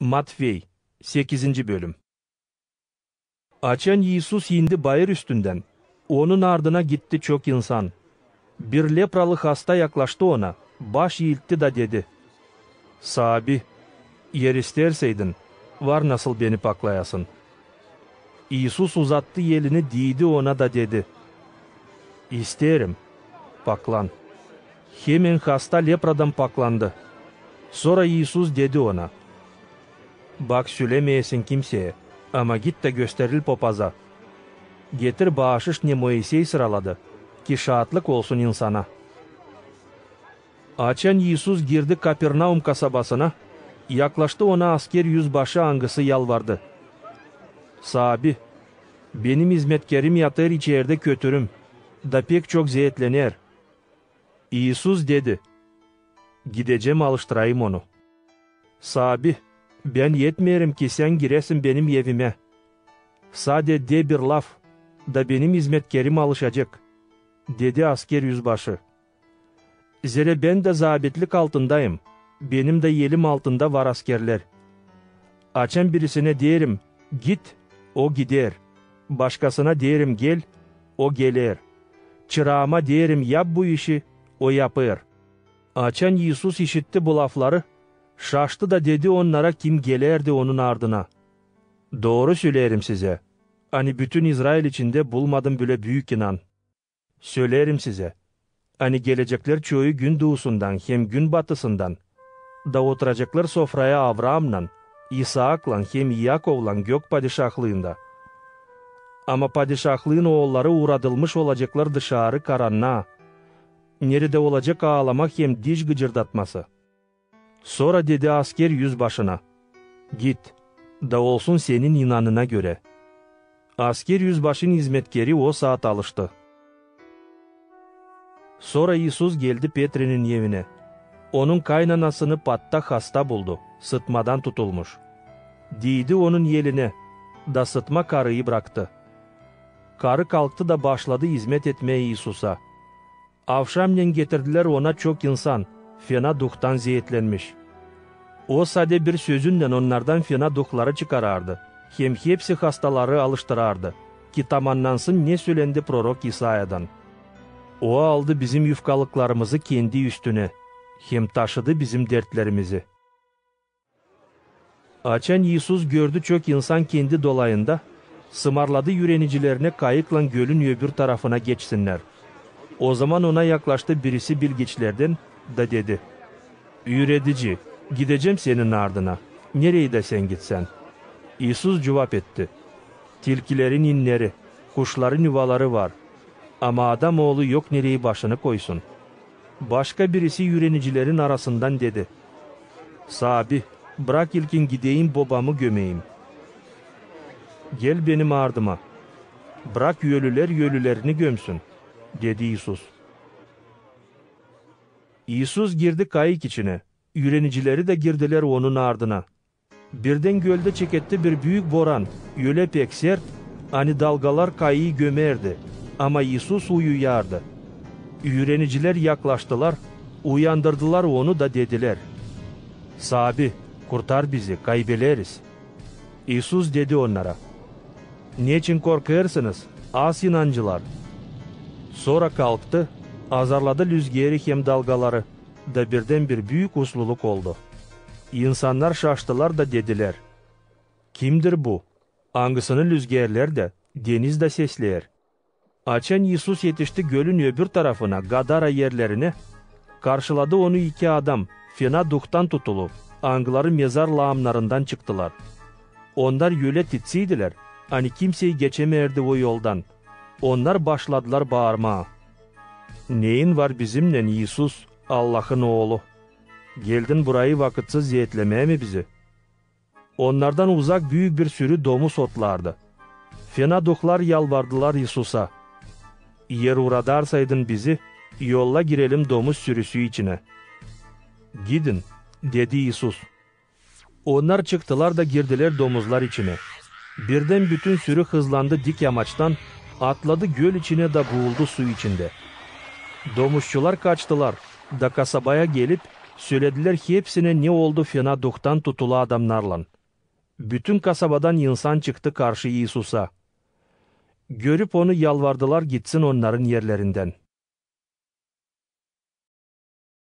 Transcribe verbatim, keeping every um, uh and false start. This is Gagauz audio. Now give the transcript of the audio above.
Matfey, sekizinci bölüm. Açan İisus indi bayır üstündän, Onun ardına gitti çok insan. Bir lepralı hasta yaklaştı Ona, baş iiltti da dedi: "Saabi, eer isteerseydin, var nasıl beni paklayasın." İisus uzattı elini, diidi ona da dedi: "İsteerim, paklan." Hemen hasta lepradan paklandı. Sora İisus dedi ona: "Bak, sölämeyesin kimseyä, ama git da gösteril popaza. Getir baaşış, ne Moisey sıraladı, ki şaatlık olsun insana." Açan İisus girdi Kapernaum kasabasına, yaklaştı Ona asker üzbaşı, angısı yalvardı: "Saabi, benim izmetkärim yatêr içerdä kötürüm, da pek çok zeetlener." İisus dedi: "Gidecäm, alıştırayım onu." "Saabi, bän etmeerim, ki Sän giräsin benim evimä. Sade de bir laf, da benim izmetkärim alışacek," dedi asker üzbaşı. "Zerä bän dä zabitlik altındayım, benim dä elim altında var askerlär. Açan birisinä deerim: 'Git,' o gider, başkasına deerim: 'Gel,' o geler, çıraama deerim: 'Yap bu işi,' o yapêr." Açan İisus işitti bu lafları, şaştı da dedi onnara, kim gelärdi Onun ardına: "Dooru söleerim sizä, ani bütün İzrail içindä bulmadım bölä büük inan. Söleerim sizä, ani geleceklär çoyu günduusundan hem günbatısından, da oturaceklar sofraya Avraamnan, İsaaklan hem İakovlan Gök Padişahlıında. Ama Padişahlıın oolları uuradılmış olaceklar dışarı karannaa, neredä olacek aalamak hem diş gıcırdatması." Sora dedi asker üzbaşına: "Git, da olsun senin inanına görä." Asker üzbaşın izmetkäri o saat alıştı. Sora İisus geldi Petrinin evinä. Onun kaynanasını patta hasta buldu, sıtmadan tutulmuş. Diidi onun elinä, da sıtma karıyı braktı. Karı kalktı da başladı izmet etmää İisusa. Avşamnen getirdilär Ona çok insan, fena duhtan zeetlenmiş. O sade bir sözünnän onnardan fena duhları çıkarardı, hem hepsi hastaları alıştırardı, ki tamannansın, ne sölendi prorok İsayadan: "O aldı bizim yufkalıklarımızı Kendi üstünä, hem taşıdı bizim dertlerimizi." Açan İisus gördü çok insan Kendi dolayında, sımarladı üürenicilerinä kayıklan gölün öbür tarafına geçsinnär. Ozaman Ona yaklaştı birisi bilgiçlerdän da dedi: "Üüredici, gidecäm Senin ardına, nereydä Sän gitsän." İisus cuvap etti: "Tilkilerin inneri, kuşların yuvaları var, ama Adam Oolu yok nereyi başını koysun." Başka birisi üürenicilerin arasından dedi: "Saabi, brak ilkin gideyim, bobamı gömeyim." "Gel Benim ardıma, brak ölülär ölülerini gömsün," dedi İisus. İisus girdi kayık içinä, üürenicileri dä girdilär Onun ardına. Birdän göldä çeketti bir büük boran, ölä pek sert, ani dalgalar kayıı gömerdi, ama İisus uyuyardı. Üürenicilär yaklaştılar, uyandırdılar Onu da dedilär: "Saabi, kurtar bizi, kaybeleriz." İisus dedi onnara: "Neçin korkêrsınız, az inancılar?" Sora kalktı, azarladı lüzgeri hem dalgaları, da birdän bir büük usluluk oldu. İnsannar şaştılar da dedilär: "Kimdir bu, angısını lüzgerlär dä, deniz dä sesleer?" Açan İisus etişti gölün öbür tarafına, Gadara erlerinä, karşıladı Onu iki adam, fena duhtan tutulu, angıları mezar laamnarından çıktılar. Onnar ölä titsiydilär, ani kimsey geçämärdi o yoldan. Onnar başladılar baarmaa: "Neyin var bizimnän, İisus, Allahın Oolu? Geldin burayı vakıtsız zeetlemää mi bizi?" Onnardan uzak büük bir sürü domuz otlardı. Fena duhlar yalvardılar İisusa: "Eer uuradarsaydın bizi, yolla girelim domuz sürüsü içinä." "Gidin," dedi İisus. Onnar çıktılar da girdilär domuzlar içinä. Birdän bütün sürü hızlandı dik yamaçtan, atladı göl içinä da buuldu su içindä. Domuzçular kaçtılar da kasabaya gelip, Söledilär hepsinä, ne oldu fena duhtan tutulu adamnarlan. Bütün kasabadan insan çıktı karşı İisusa. Görüp Onu, yalvardılar gitsin onnarın erlerindän.